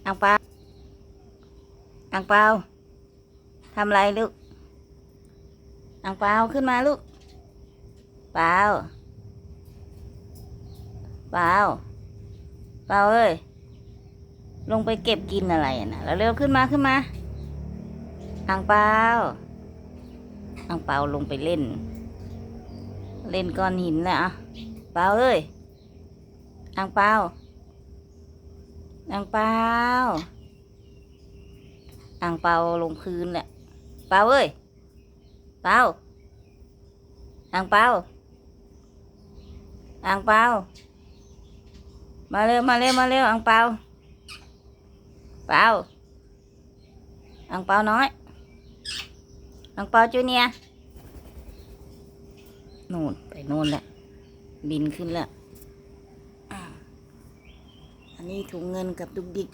ອັງເປາ ອັງເປົາ ທຳອະໄລລູກ? ອັງເປົາ ຂຶ້ນມາລູກ. ເປົາ ເປົາ ເປົາເອີຍ ລົງໄປເກັບກິນອະໄລນະ? ເລັວໆ ຂຶ້ນມາ ຂຶ້ນມາ. ອັງເປົາ ອັງເປົາລົງໄປເລ່ນ ເລ່ນກ້ອນຫີນແລ້ວ. ເປົາເອີຍ ອັງເປົາ ອັງເປົາ ອັງເປົາລົງພື້ນແລ້ວ. ເປົາເອີຍ ເປົາ ອັງເປົາ ອັງເປົາ ມາເລັວ ມາເລັວ ມາເລັວ ອັງເປົາ ເປົາ ອັງເປົານ້ອຍ ອັງເປົາຈູເນຍ. ໂນ່ນ ໄປໂນ່ນແລ້ວ ບິນຂຶ້ນແລ້ວ. ອັນນີ້ຖົງເງິນກັບດຸກດິກ.